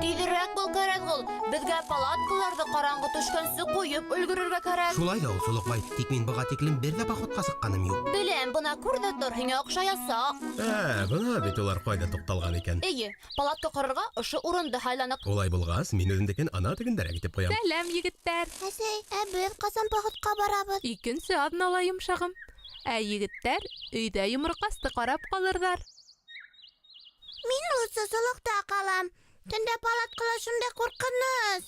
Тиҙерәк бул, Кәрәҙғол. Беҙгә палаткаларҙы ҡараңғы төшкәнсе ҡуйып өлгөрөргә кәрәк. Шулай ҙа ул, Солоҡбай, тик мин быға тиклем бер ҙә походҡа сыҡҡаным юҡ. Беләм, бына күр ҙә тор, һиңә оҡшаясаҡ. Ә, бына бит улар ҡайҙа туҡталған икән. Эйе, палатка ҡорорға ошо урынды һайланыҡ. Улай булғас, мин үҙемдекен ана тегендәрәк итеп ҡуям. Сәләм, егеттәр! Әсәй, ә беҙ ҡасан походҡа барабыҙ? Икенсе аҙнала, йомшағым. Ә егеттәр өйҙә йоморҡасты ҡарап ҡалырҙар. Мин лучше солоҡта ҡалам. Төндә палаткала шундай ҡурҡыныс.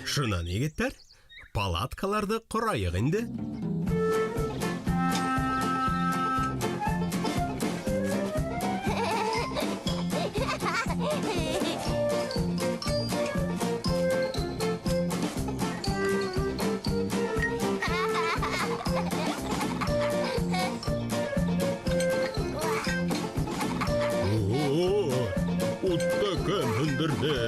Шунан, егеттәр, палаткаларҙы ҡорайыҡ инде. О, утты кем һүндерҙе?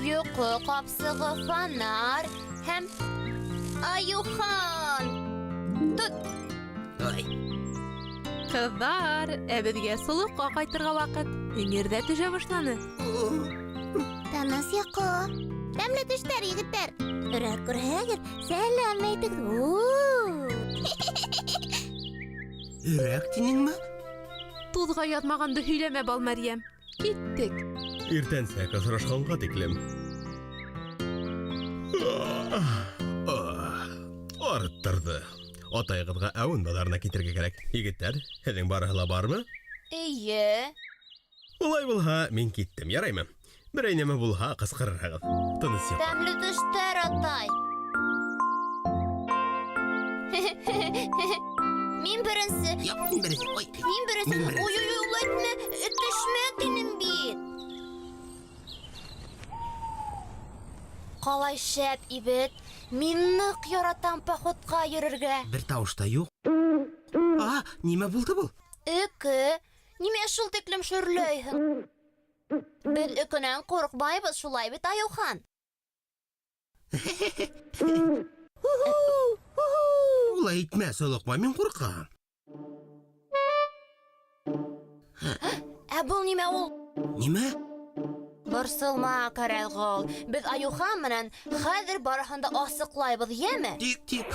Йоҡо ҡапсығы, фонарь һәм Айыухан. Тот. Ай, Ҡыҙҙар, ә беҙгә солоҡҡа ҡайтырға ваҡыт. Эңер ҙә төшә башланы. Тыныс йоҡо. Тәмле төштәр, егеттәр. Өрәк күрһәгеҙ, сәләм әйтегеҙ. Өрәк тинеңме? Туҙға яҙмағанды һөйләмә, Балмәрйәм. Киттек. Иртәнсәк осрашҡанға тиклем. Арыттырҙы. Атайығыҙға әүен баҙарына китергә кәрәк. Егеттәр, һеҙҙең барыһы ла бармы? Эйе. Улай булһа, мин киттем, яраймы? Берәй нәмә булһа, ҡысҡырырһығыҙ. Тыныс йоҡо. Тәмле төштәр, атай. Мин беренсе. Юҡ, мин беренсе. Ой. Мин беренсе. Мин беренсе. Ой, ой, ой, улай итмә. Төшмә тинем бит. Ҡалай шәп ибет. Мин ныҡ яратам походҡа йөрөргә. Бер тауыш та юҡ. А, нимә булды был? Өкө. Нимә шул тиклем шөрләйһең? Беҙ өкөнән ҡурҡмайбыҙ, шулай бит, Айыухан? Улай итмә, Солоҡбай, мин ҡурҡам. Ә был нимә ул? Нимә? Борсолма, Кәрәҙғол. Беҙ Айыухан менән хәҙер барыһын да асыҡлайбыҙ, йәме? Тик, тик.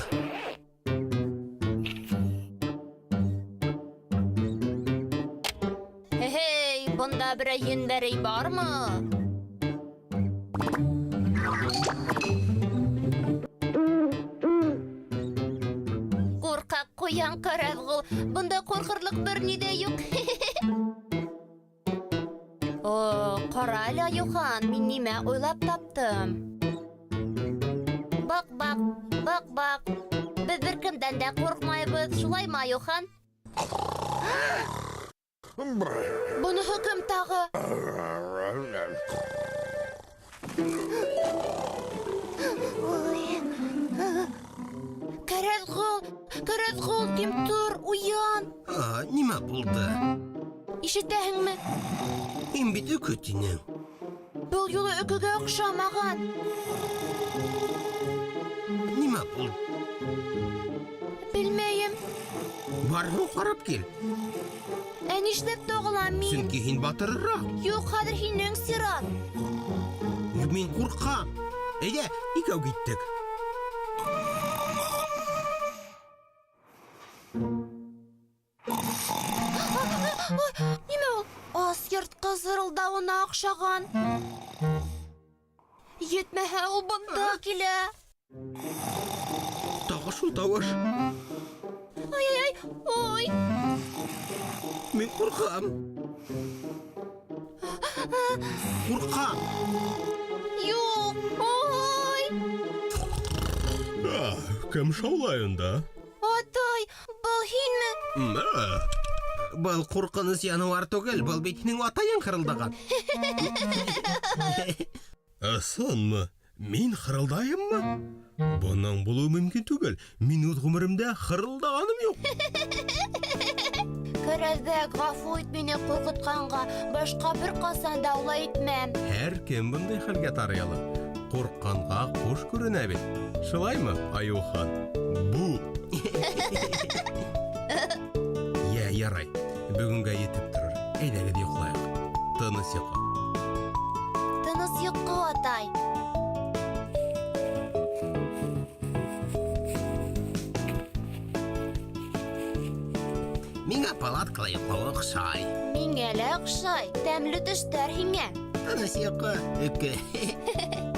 Һей, бында берәй ендәрей бармы? Ҡурҡаҡ ҡуян Кәрәҙғол, бында ҡурҡырлыҡ бер ни ҙә юҡ. О, ҡара әле, Айыухан, мин нимә уйлап таптым. Баҡ-баҡ, баҡ-баҡ. Беҙ бер кемдән дә ҡурҡмайбыҙ, шулаймы, Айыухан? Быныһы кем тағы? Кәрәҙғол, Кәрәҙғол, тим тор, уян. А, нимә булды? Ишетәһеңме? Һин бит өкө тинең. Был юлы өкөгә оҡшамаған. Нимә булды? Белмәйем. Бар һуң ҡарап кил. Ә нишләп тағылам мин? Сөнки һин батырыраҡ. Юҡ, хәҙер һинең сират. Мин ҡурҡам. Әйҙә, икәү киттек. Нимә ул? Ас йыртҡыс зырылдауына оҡшаған. Етмәһә, ул бында килә. Тағы шул тауыш. Ай-ай-ай, ой. Мин ҡурҡам. Ҡурҡам. Юҡ, ой. Кем шаулай унда? Атай, был һинме? Мә. Был ҡурҡыныс януар түгел, был бит һинең атайың хырылдаған. Ысынмы? Мин хырылдайыммы? Бының булыуы мөмкин түгел. Мин үҙ ғүмеремдә хырылдағаным юҡ. Өрәҙәк, ғәфү ит мине ҡурҡытҡанға. Башҡа бер ҡасан да улай итмәм. Һәр кем бындай хәлгә тарый ала. Ҡурҡҡанға ҡуш күренә бит. Шулаймы, Айыухан? Бу. Йә, ярай. Бөгөнгә етеп торор. Әйҙәгеҙ йоҡлайыҡ. Тыныс йоҡо. Тыныс йоҡо, атай. Миңә палаткала йоҡлау оҡшай. Миңә лә оҡшай. Тәмле төштәр һиңә. Тыныс йоҡо, өкө.